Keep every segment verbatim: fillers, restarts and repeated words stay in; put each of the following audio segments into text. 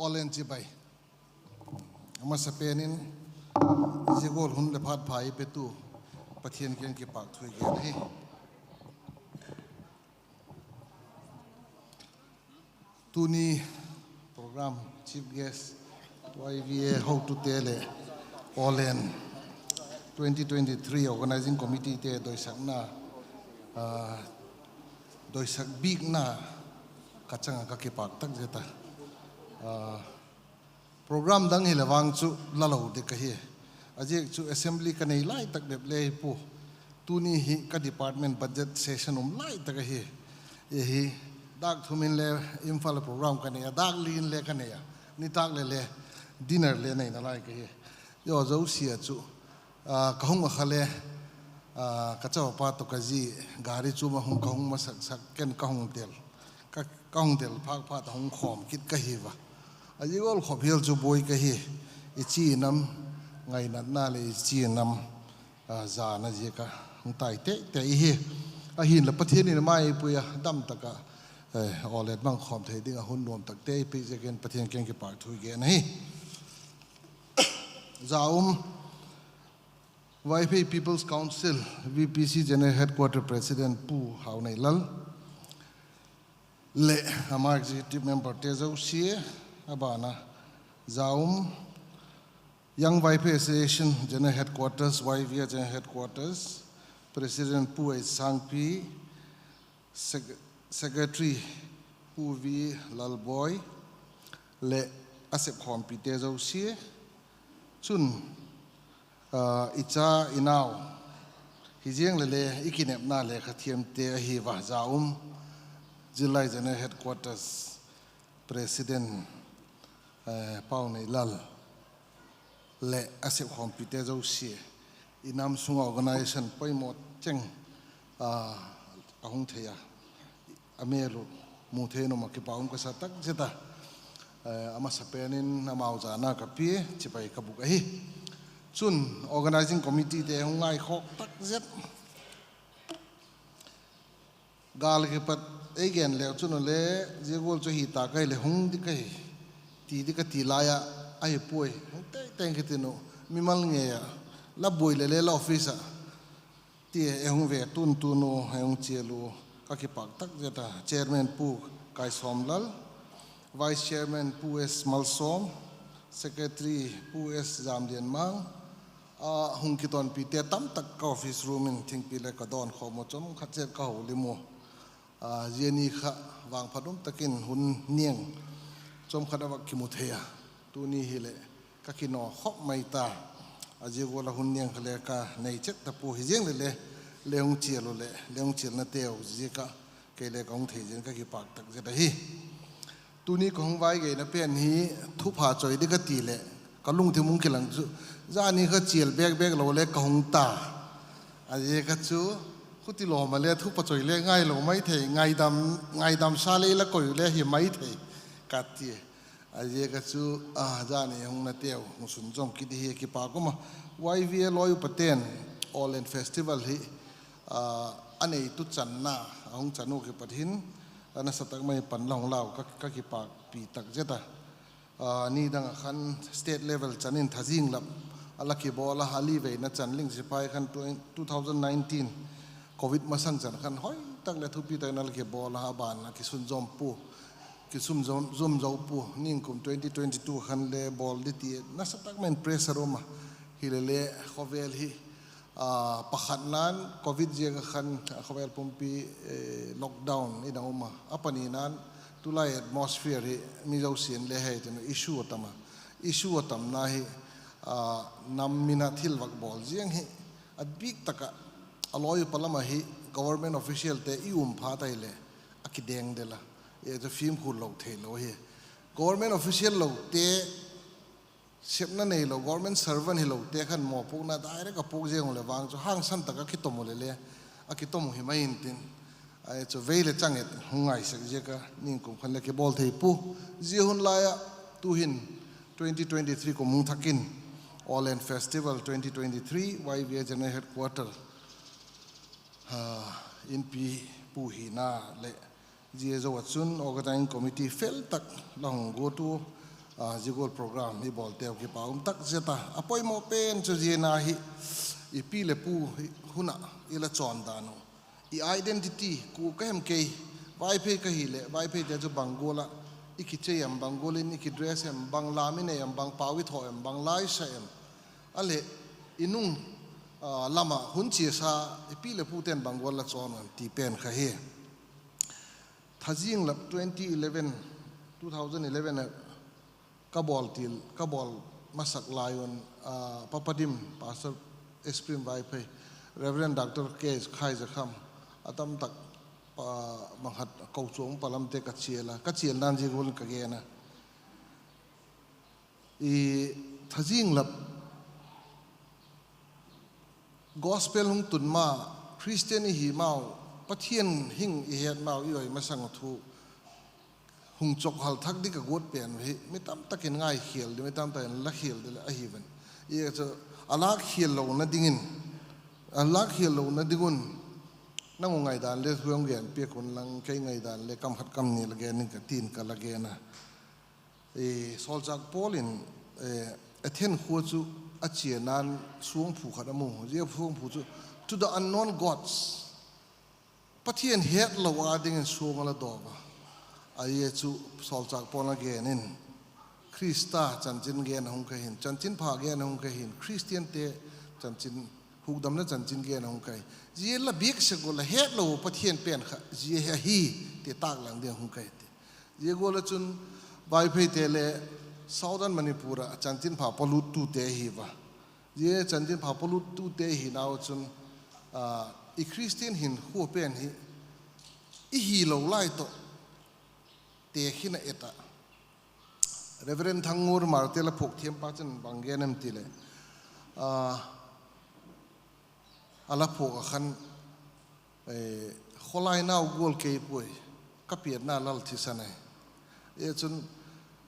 Aw len chibai. A masapen in, zia gual hun leh phat pha ei petu Pathian kiang kipâk thu i gen ahi. Tuni program chief guest, Y V A hotute leh Awllen twenty twenty-three Organizing Committeete doisakna, doisak bikna ka chang ah ka kipâk tak zet a. Program dang hile vang chu la lo dek ahi. A ziak chu assembly ka nei lai tak bep le hi pua. Tuni hi ka department budget session um lai tak ahi. Hi dâk thum in le Imphal program ka nei a, dâk li in le ka nei a, nitâk le le dinner le neina lai ka hi. Zia zosia chu ka hung a kha le, ka chapa tawh ka zi gari chuam ah hung ka hung masak sak, ken ka hung del phâk phat a hung khawm kit ka hi a. A zia gual khop hial chu buai ka hi. I chi nam ngainatna leh i chi nam zana ziak a hung tai tei tei hi. Ahinla Pathian in mai pui a dam tak ah Awllen bang khawm thei ding a hun nuam takte ei piak ziakin Pathian kiang kipâk thu i gen ahi. Za um, Y Vaiphei People's Council, V P C General Headquarter President Pu Haunei Lal leh ama executive memberte zosia, a ban a za um, Young Vaiphei Association General Headquarters, Y V A General Headquarters, President Pu H Sangpi, Secretary Pu V Lalboi leh a sepkhawmpite zosia, chun i cha i nau, hiziang leh le i kinepna lekha thiamte ahi a, za um, Zillai General Headquarters President Pau Neilal leh a sepkhawmpite zosia, i nam sung ah organization poimaw cheng a hung thei a, a mêl uh mu thei in um ah kipak um ka sa tak zet a. A masapen in amau zana ka pia chibai ka bûk ahi. Chun organizing committeete hung ngaikhawk tak zet. Gâl kipat ei gen leu chun le, zia gual chu hi ta ka hileh hung di ka hi, ti di ka ti lai ah, ahi puai, hung tei tei ka tin uh, mimal ngei ah, la buai leh le la office ah ti e hung ve tun tun u, e hung chial u, ka kipâk tak zet a. Chairman Pu Kaisawmlal, Vice Chairman Pu S Malsawm, Secretary Pu S Zamlianmang, a hung kitawnpite tamtak ka office room in thingpi le ka dawn khawm u, chawm khat zet ka holim u. Zia ni kha vangphat um tak in hun niang chawm khat a vak kimu thei a, tuni hileh ka kinaw khop mai ta. A zia gual a hun niang kha le ka nei chet ta pua, hiziang leh le, le hung chial u leh le hung chialnateu ziak ah kei le ka hung thei ziakin ka kipâk tak zet ahi. Tuni ka hung vai geina pen hi thupha choi di ka ti leh ka lungthim hung kilang chu, zani kha chial bêk bêk lo le ka hung ta. A ziak a chu, khuti lawm a le thupha choi le ngailo mai thei, ngaidam, ngaidamsa le i la koi u le hi mai thei ka ti. A ziak a chu, zani hungnateu hung sunzawm kit hi kipâk um a. Y V A lawi upate'n Awllen Festival hi a neitu channa a hung chan u kipat hin, a nasa tak mai pan la hung lau ka, ka kipâkpi tak zet a. Nidang ah khan state level chan in thazing lap a la kibawl a, a li veina chan Ling Sipai khan two thousand nineteen Covid masang chan khan hoi tak leh thupi tak in a la kibawl a, a ban a kisunzawm pua, kisumzawm, zumzo pua, ningkum twenty twenty-two khan le bawl di ti nasa tak mai in pressure um a. Hilele khawvel hi pakhatna'n Covid ziak ah khan khawvel pumpi lockdown in a um a. A panina'n tulai atmosphere hi mi zosia'n le hei tin issue a tam a. Issue a tamna hi nam min a thil vak bawl ziang hi a bik tak ah a lawi upa lam ahi, government officialte i um phat ahileh a kidengdel a, e chu fimkhul lo theilo hi. Government official lote, sepna neilo, government servant hilote khan mawpuakna direct a puak ziang u leh vang chu hangsan tak a kitom u leh le a kitom u hi mai intin, chu vei leh chang et hung ngai sek ziak a ningkum khan le kibawl thei pua. Zia hun lai ah tuhin twenty twenty-three kum hung thak in Awllen Festival twenty twenty-three Y V A General Headquarter inpi pu hina leh zia zo ah chun organizing committee fel tak la hung guat u, Zia gual program i bawlteu kipak um tak zet a, a poimaw pen chu zia na hi, i pi leh pu hi hun ah i la chawn dan uh, i identity kua ka hem kei, Vaiphei ka hileh Vaipheite chu bang gual ah i kichei em, bang gual in i kidress em, bang lam i nei em, bang pau i thaw em, bang la i sa em, a leh i nung lam ah hun chiasa i pi leh pute'n bang gual la chawn em ti pen kha hi. Thazing lap twenty eleven, two thousand eleven ah ka bawl til, ka bawl masak lai un, Papadim, Pastor Esprim Vaiphei, Reverend Doctor K Khaizakham, a tam tak, bang khat kochuam palamte ka chial a, ka chialna'n zia gual in ka gen a. Thazing lap gospel hung tun ma, Christian i hi mau, Pathian hing i het mau, i oi masang uh thu hung chawkhal thak ding ka guat pen uh hi mi tam tak in ngaikhial ding, mi tam tak in lakhial ding leh ahi ven. I chu a lâkkhial lona dingin, a lâkkhial lona ding un, nang uh ngaidan le thu hung gen piak un lang, kei ngaidan le kam khat kam ni la gen in ka ti'n ka la gen a. Sawlchâk Paul in Athen khua chu a chiana'n suangphu khat a mu. Zia suangphu chu To the Unknown Gods, Pathian hetlo â dingin suang a la daw a. Ahi chu sawlchâk Paul a gen in, Khrista chanchin gen a hung ka hin, chanchinpha gen a hung ka hin, Khristiante chanchin, hukdamna chanchin gen a hung ka hi. Zia la biak sek uh la hetlo Pathian pen kha zia hi ahi ti taklang ding a hung ka hi ti. Zia gual ah chun Vaipheite le Southern Manipur ah chanchinpha paluttute ahi a. Zia chanchinpha paluttute hinau chun, i Khristian hinkhua pen hi i hilo lai tawh tekhin a et ah, Reverend Thangngur Marte la phuak thiampa chun bang gen em ti leh, a la phuak ah khan, khawlai nau gual kei puai, ka pianna lal thisan ahi. Zia chun,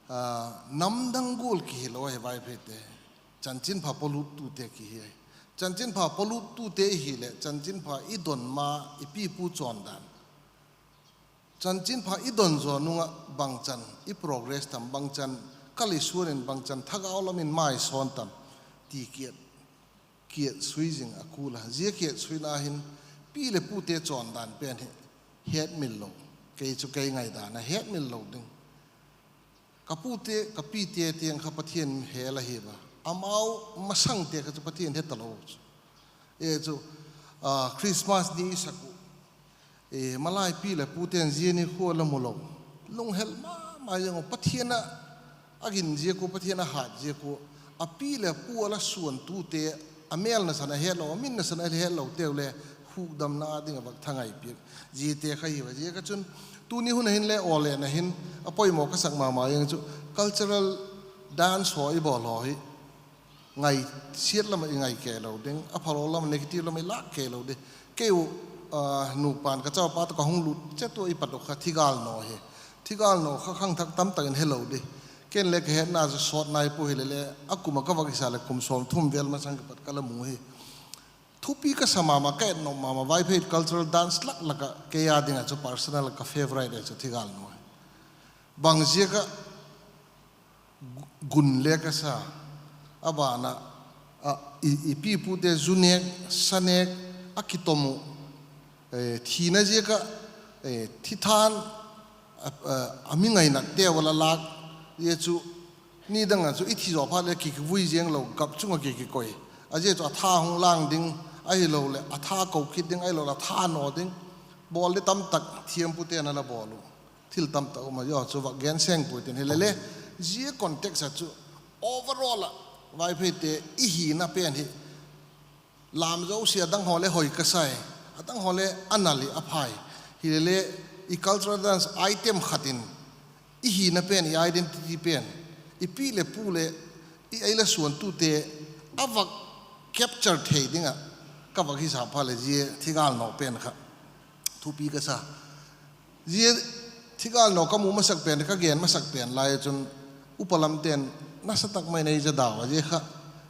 namdang gual kihilo ahi Vaipheite, chanchinpha paluttute kihi ahi. Chanchinpha paluttute i hileh chanchinpha i don ma, i pipu chawn dan, chanchinpha i don zaw nung ah bangchan i progress tam, bangchan kal i suan in, bangchan thagau lam in mai sawn tam ti kiat, kiat sui zing a kul a. Zia kiat suina hin pi leh pute chawn dan pen hi hetmil lo, kei chu kei ngaidan a hetmil lo ding. Ka pute, ka pite tiang kha Pathian hel ahi a, amau masangte kha chu Pathian he talo chu. E chu, Christmas ni i sak uh, malai pi leh pute'n zia nikhua la mu lo, lunghel ma ma ziang uh, Pathian ah a gin ziak ua, Pathian a hat ziak ua, a pi leh pu a la suantute, a mêl nasan a hetlo, a min nasan a hetloteu le hukdamna ding ah vak thangai piak, ziate kha hi a. Ziak a chun tuni hun a hinle awlena hin a poimaw ka sak ma ma ziang chu cultural dance haw i bawl haw hi ngaisiat lam ah i ngai kei lo ding, a phalo lam, negative lam i lâk kei lo ding. Kei u, nupa'n ka chapa tawh ka hung lut chet ua i pat uh kha thigâl naw hi. Thigâl naw kha khangthak tamtak in helo di. Ken le ka hetna chu sawt nai pua hile le, a kum ah ka vak kisa leh kum sawmthum vel masang kipat ka la mu hi. Thupi ka sa ma ma, ka et nop ma ma, Vaiphei cultural dance lak lak ah kei â ding ah chu personal ka favourite ahi chu thigâl naw hi. Bang ziak ah gun le ka sa, a ban ah, i pipute zu nêk, sa nêk a kitom uh, thina ziak ah, thithan, a mi ngainatteu a la lâk, zia chu nidang ah chu i thi zaw phat leh ki, kivui ziang lo, gap chung ah ki, kikoi. A zia chu a tha hung lâng ding, ahiloleh a tha ko kit ding, ahiloleh a tha naw ding, bawl di tamtak thiampute'n a la bawl uh. Thil tamtak um a, zia chu vak gen seng puai tin hile le, zia context ah chu overall ah Vaipheite i hina pen hi lam zosia a dang haw le hoi ka sai, a dang haw le a nal hi a phai. Hile le, i cultural dance item khat in i hina pen, i identity pen, i pi leh pu leh i ei la suantute a vak capture thei ding ah ka vak hisap phat leh zia thigâl naw pen kha thupi ka sa. Zia thigâl naw ka mu masak pen, ka gen masak pen lai ah chun upa lamte'n nasa tak mai in ei za dau a, zia kha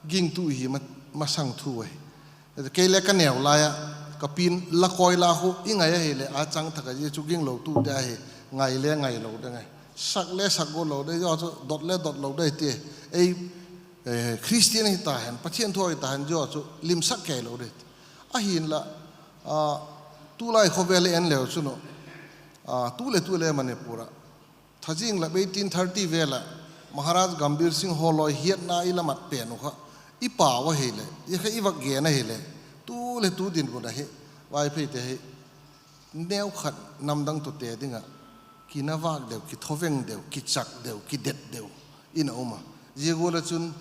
gingtu hi masang thu ahi. Kei le ka neu lai ah ka pi'n la kawi la khu i ngai ahileh a chang thak a, zia chu ginglotute ahi, ngai le ngailo ding ahi. sak le sak gual lo dei, zia chu dot le dot lo dei ti. Ei, Christian hi ta hen, Pathian thu hi ta hen, zia chu limsak kei lo dei. Ahinla, tulai khawvel en leu chun, tu le tu le Manipur ah, thazing lap eighteen thirty vel ah Maharaj Gambhir Singh Holoi hiatna i la mat pen uh kha, i pau ahileh, zia kha i vak gen ahileh, tu le tu dinmun ahi, Vaipheite hi neukhat namdang tawh te ding ah kinavâk deu, kithoveng deu, kichak deu, kidet deu in a um a. Zia gual ah chun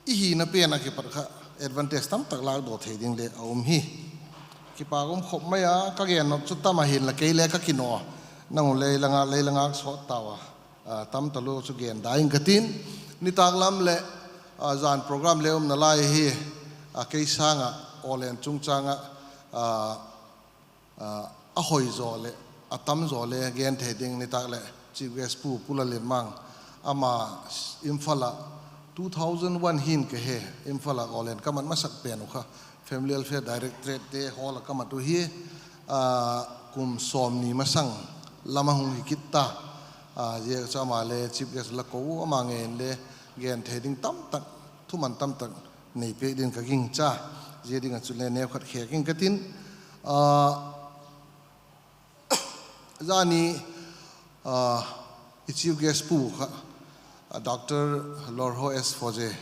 i hina pen ah kipat kha advantage tamtak lâkdaw thei ding le a um hi. Kipak um khop mai a, ka gen nop chu tam ahinla kei le ka kinaw a, nang u lei la ngâk, lei la ngâk sawt tau a, tam talua chu gen da ing ka tin. Nitâk lam leh, zan program le umna lai hi, kei sâng ah Awllen chungchâng ah a hoi zaw leh a tam zaw le gen thei ding nitâk leh Chief Guest pu, Pu Lallianmang, ama Imphal ah two thousand one hin ka he, Imphal ah Awllen ka mat masak pen uh kha Family Welfare Directorate te hall ah ka mat uhi. Kum sawmni masang lam a hung hi kit ta. Zia chu ama le Chief Guest la ko u, ama ngei inle gen thei ding tamtak, thuman tamtak nei piak ding ka gingcha. Zia ding ah chun le neukhat khêk ing ka tin. Zani, i Chief Guest pu kha, Doctor Lorho S Foze,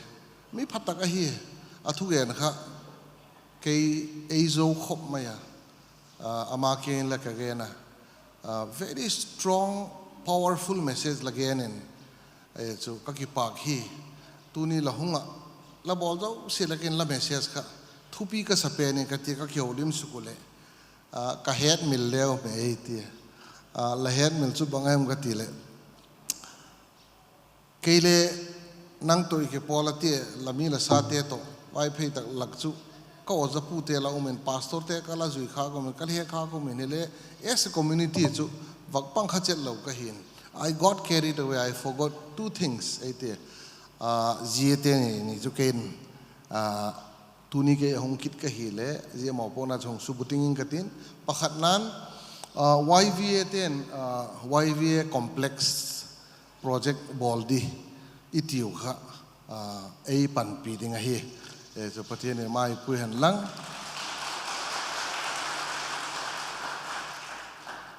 mi pha tak ahi. A thugen kha kei ei zo khop mai a, ama kiang in la ka gen a, very strong, powerful message la gen in, chu ka kipâk hi. Tuni la hung ah la bawl zosia lak in la message kha thupi ka sa pen in ka ti, ka kihoulim suk u leh, ka hetmil leu mai ei ti. La hetmil chu bang a hem ka ti leh, kei le nang tawh i kipawl a tia, la mi la sate tawh Vaiphei tak lak chu ka awzapute la um in, pastorte ka la zui khâk um in, ka he khâk um in hile, as a community chu vak pang kha chet lo ka hin, I got carried away, I forgot two things ei ti. Ziate ni chu kei'n, tuni kei a hung kit ka hile zia mawpuakna chu hung subukim ing ka tin. Pakhatna'n, Y V A te'n, Y V A complex project bawl di i tiu kha, ei panpi ding ahi. Chu Pathian in mai pui hen lang.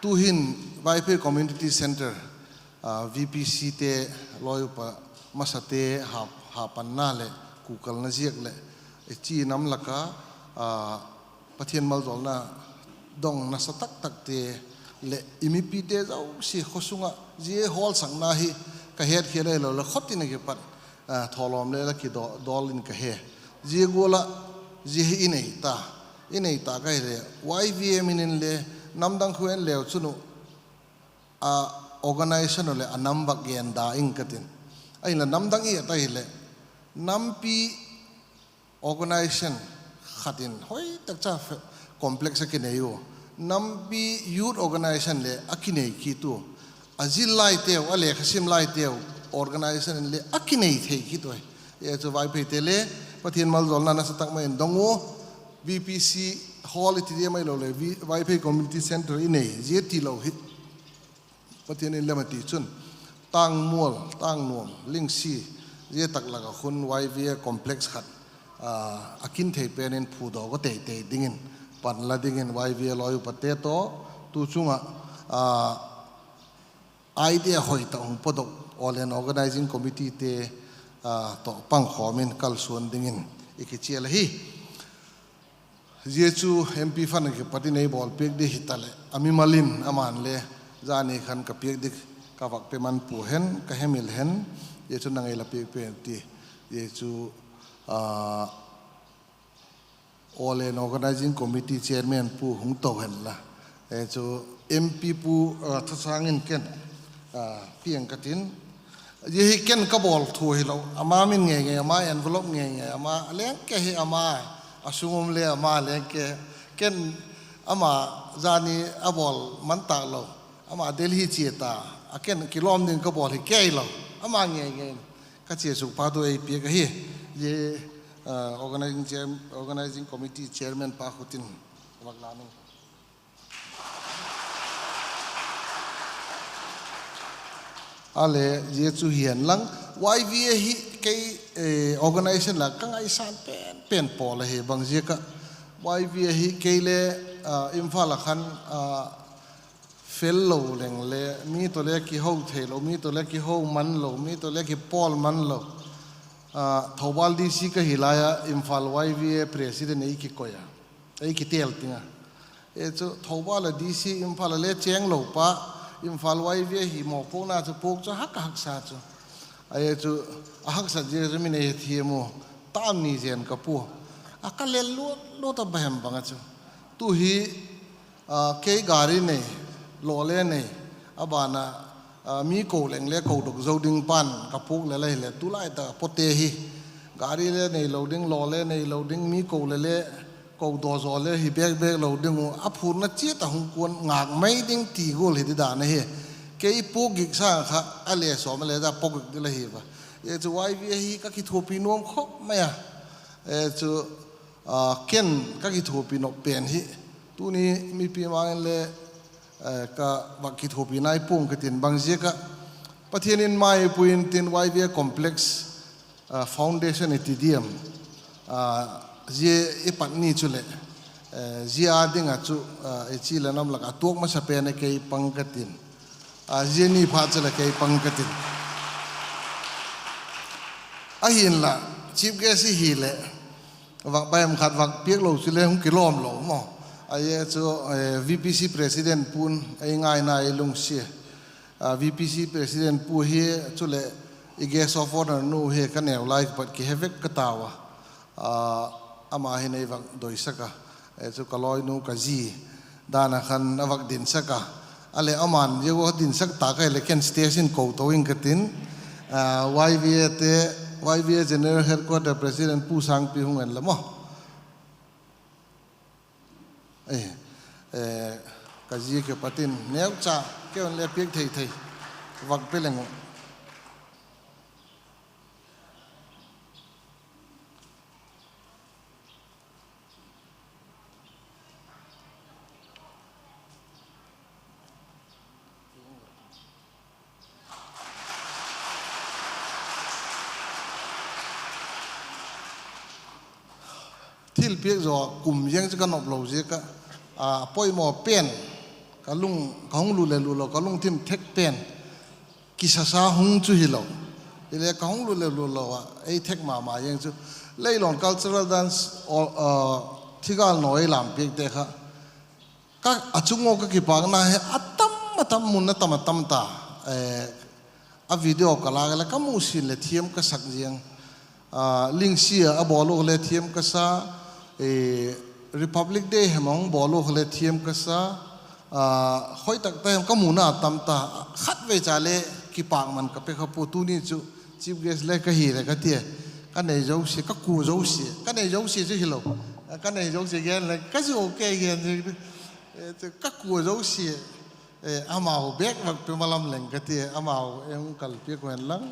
Tuhin Vaiphei Community Centre, V P C te, lawi upa masate ha, ha panna leh kukalna ziak leh, i chi nam lak a, Pathian maljawlna dong nasa tak takte leh i mipite zosia khaw sung ah zia hawlsakna hi ka hetkhial ahilo leh khawtin a kipat, thawlawm le la kidawl in ka he. Zia gual ah zia hi i nei ta, i nei ta ka hile, Y V A min in le namdang khu en leu chun uh, a organization uh leh a nam vak gen da ing ka tin. Ahinla namdang i et ahileh, nampi organization khat in hoi tak cha complex a kinei u, nampi youth organization le a kinei kit u, a zil laiteu, a lekha sim laiteu organization in le a kinei thei kit u. Zia chu Vaipheite le Pathian maljawlna nasa tak mai in dong u, V P C hall i ti diam ahilo leh, Vaiphei Community Centre i nei zia tilo hi Pathian in lem a ti chun, Tangmual, Tangnuam, Lingsi, zia tak lak ah khun Y V A complex khat a kin thei pen in phudaw ka teitei dingin, panla dingin Y V A lawi upate tawh tu chung ah idea hoi tak hung pawtdok Awllen Organizing Committeete tawh pangkhawm in kalsuan dingin i kichial ahi. Zia chu M P fund a kipat in ei bawlpiak di hitaleh, a mimal in ama'n le, zani khan ka piak di, ka vak pe man pua hen, ka hemil hen, zia chu nang ei la piak pen ti, zia chu Awllen Organizing Committee Chairman pu hung to hen la, zia chu M P pu Thasâng in ken piang ka tin. Zia hi ken ka bawl thu hilo, ama min ngei ngei, ama envelope ngei ngei, ama lengke hi ama, a sung um le ama lengke, ken ama zani a bawl man tâk lo, ama Delhi chia ta, a ken kilawm ding ka bawl hi kei lo, ama ngei ngei in ka chia suk phat u ei piak ahi. Zia Organizing Committee Chairman pa khut in vak la ning. A le, zia chu hi'n lang, Y V A hi kei, eh, organization la ka ngaisan pen pen pawl ahi, bang ziak ah, Y V A hi kei le, ah, Imphal ah khan, ah, fel lo leng le, mi tawh le kiho theilo, mi tawh le kiho man lo, mi tawh le kipawl man lo. Ah, Thoubal D C ka hi lai a, Imphal Y V A president ei kikoi a, ei kitêl ting a. E chu Thoubal a D C, Imphal a le chêng lo pa, Imphal Y V A hi mawpuakna chu puak chu a hak a haksa chu. A e chu a haksat zia chu min ei thiam u, tam ni zen ka pua. A ka lel luat luat a, bang hem bang a chu. Tu hi, ah, kei gari nei, law le nei, a ban ah, ah, mi ko leng le kodok zo ding pan ka puak lel ahileh, tulai tak a pawte hi gari le neilo ding, law le neilo ding, mi ko le le kodaw zaw le hi bêk bêk lo ding uh, a phurna chiat a hung kuan ngâk mai ding ti gual hi di dan ahi. Kei puak gik sâng kha a le sawm a le za puak gik ding la hi va. E chu Y V A hi ka kithuapi nuam khop mai a. E chu, ah, ken ka kithuapi nop pen hi, tuni mipi mang in le, eh, ka vak kithuapi nai pua'ng ka tin, bang ziak ah, Pathian in mai pui intin Y V A complex, ah, foundation i ti diam, ah, zia i pat ni chuleh, eh, zia â ding ah chu, ah, i chi le nam lak a tuak masa pen a kei pang ka tin. Ah, zia ni phat chuleh kei pang ka tin. Ahinla, chief guest i hileh, vak baiam khat vak piak lo chule hung kilawm lo maw. A e chu, eh, V P C president pu'n ei ngaina ei lungsia. Ah, V P C president pu hi chuleh i guest of honour nu hi ka neu lai kipat kihe vek ka tau a. Ah, ama hin ei vak doisak a. E chu ka lawinu ka zi dan a khan a vak dinsak a. A leh ama'n zia a dinsak ta ka hileh ken stage in ko to ing ka tin. Ah, Y V A te, Y V A General Headquarter President Pu Sangpi hung en la maw. Eh, eh, ka zi kipat in neucha keu in le piak thei thei vak pe leng uh. Thilpiak zaw kum ziang chu ka nop lo ziak ah, a poimaw pen, ka lung, ka hung lut leh lut lo, ka lungthim thek pen, kisasa hung chu hilo. Hile ka hung lut leh lut lo ah ei thek ma ma ziang chu, Leilon cultural dance, thigâl naw ei lam piakte kha, a chung ua ka kipâkna hi a tam a tam, mun a tam a tam ta, a video ka lâk leh ka mu sin leh thiam ka sak ziang. Lingsi ah a bawl ua le thiam ka sa, Republic Day hem a hung bawl ua le thiam ka sa, khoi tak ta hem ka muna a tam ta, khatvei cha le kipâkman ka pe kha pua. Tuni chu chief guest le ka hi leh ka tia, ka nei zosia, ka kua zosia, ka nei zosia chu hilo, ka nei zosia gen le ka zu ke gen chu, ka kua zosia, amau bêk vak pe ma lam leng ka tia, amau ei hung kalpiak u hen lang.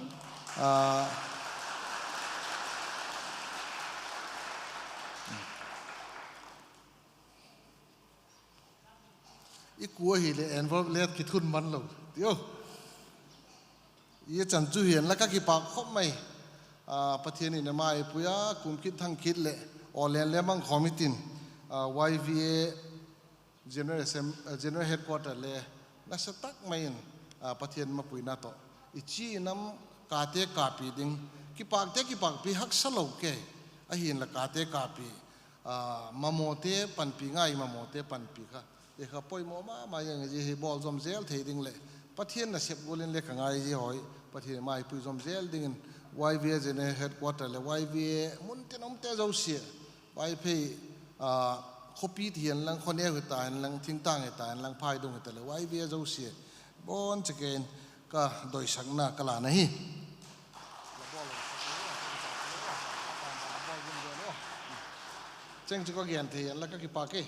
I kua hileh envelope let kithun man lo tiu. I chan chu hi'n la ka kipâk khop mai. Pathian in a mai pui a, kum kit thang kit leh, aw len le mang khawm i tin, YVA General Headquarter le nasa tak mai in, Pathian mapuina tawh i chi nam kate kapi ding, kipâkte kipâkpi haksa lo kei, ahi'n la kate kapi, mamawte panpi ngai, mamawte panpi kha, i kha poimaw ma ma ziang a, zia hi bawl zom zel thei ding leh Pathian nasep gual in le ka ngai zia haw, Pathian maipui zom zel dingin YVA General Headquarter leh YVA mun tin umte zosia, Vaiphei khawpi ti hi'n lang, khawneu hita hi'n lang, thingtâng hita hi'n lang, phaidung hita leh YVA zosia, bawn chak in ka doisakna ka lan ahi. Cheng chu ka gen thei hi'n la ka kipâk e.